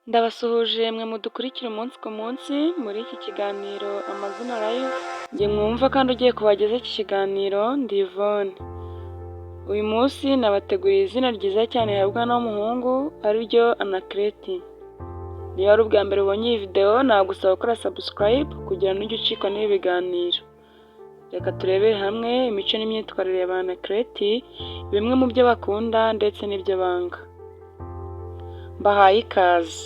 Ndabasuhuje mwe mudukurikira umunsi ku munsi muri iki kiganiro Amazina Live, njye mwumva kandi ugiye kubagezaho iki kiganiro ndi Yvonne. Uyu munsi nabateguriye izina ryiza cyane rihabwa n'umuhungu ariryo Anaclet. Niba ari ubwa mbere ubonye iyi video, nagusaba gukora subscribe kugira ngo ntujye ucikwa n'ibi biganiro. Reka turebere hamwe imico n'imyitwarire ya ba Anaclet, bimwe mu byo bakunda ndetse n'ibyo banga. Mbahaye ikaze.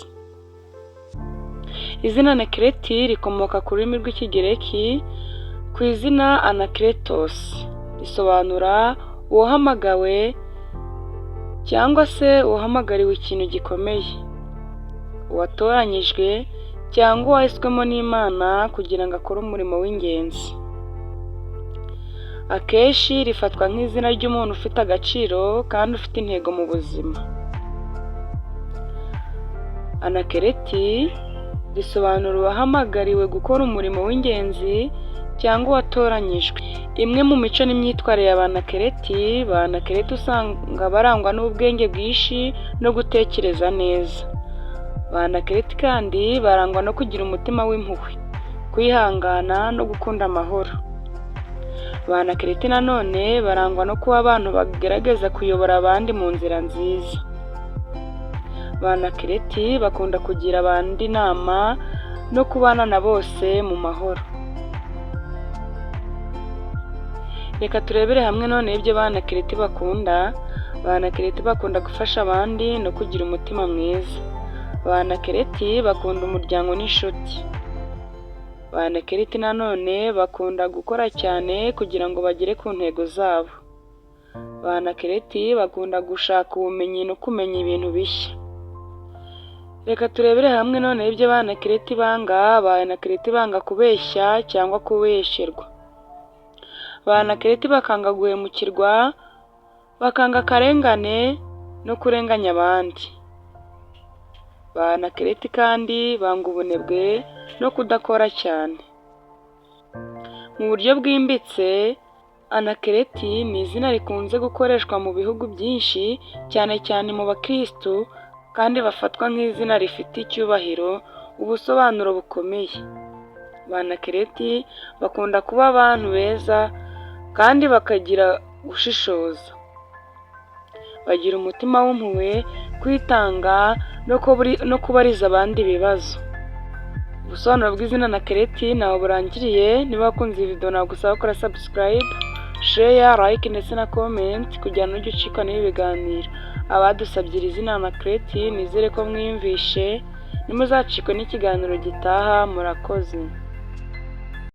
Izina Anaclet rikomoka ku rurimi rw'Ikigereki ku izina Anakletos, risobanura uwahamagawe cyangwa se uwahamagariwe ikintu gikomeye, uwatoranyijwe cyangwa uwahiswemo n'Imana kugira ngo akore umurimo w'ingenzi. Akenshi rifatwa nk'izina ry'umuntu ufite agaciro kandi ufite intego mu buzima. Anaclet risobanura uwahamagariwe gukora umurimo w'ingenzi cyangwa uwatoranyijwe. Imwe mu mico n'imyitwarire ya ba Anaclet, ba Anaclet usanga barangwa n'ubwenge bwinshi no gutekereza neza. Ba Anaclet kandi barangwa no kugira umutima w'impuhwe, kwihangana no gukunda amahoro. Ba Anaclet nanone barangwa no kuba abantu bagerageza kuyobora abandi mu nzira nziza. Ba Anaclet bakunda kugira abandi inama no kubana na bose mu mahoro. Reka turebere hamwe noneho ibyo ba Anaclet bakunda. Ba Anaclet bakunda gufasha abandi no kugira umutima mwiza. Ba Anaclet bakunda umuryango n'inshuti. Ba Anaclet nanone bakunda gukora cyane kugira ngo bagere ku ntego zabo. Ba Anaclet bakunda gushaka ubumenyi no kumenya ibintu bishya. Reka turebere hamwe noneho ibyo ba Anaclet banga. Ba Anaclet banga kubeshya cyangwa kubeshyerwa. Ba Anaclet bakanga guhemukirwa, bakanga akarengane no kurenganya abandi. Ba Anaclet kandi banga ubunebwe no kudakora cyane. Mu buryo bwimbitse, Anaclet ni izina rikunze gukoreshwa mu bihugu byinshi, cyane cyane mu bakirisitu, kandi bafatwa nk'izina rifite icyubahiro, ubusobanuro bukomeye. Ba Anaclet bakunda kuba abantu beza kandi bakagira gushishoza. Bagira umutima w'impuhwe, kwitanga no kubariza abandi ibibazo. Ubusobanuro bw'izina Anaclet ntaho burangiriye. Niba wakunze iyi video, nagusaba gukora subscribe, share, like ndetse na comment kugira ngo ntujye ucikwa n'ibi biganiro. Abadusabye iri zina Anaclet, nizere ko mwiyumvishe, ntimuzacikwe n'ikiganiro gitaha. Murakoze.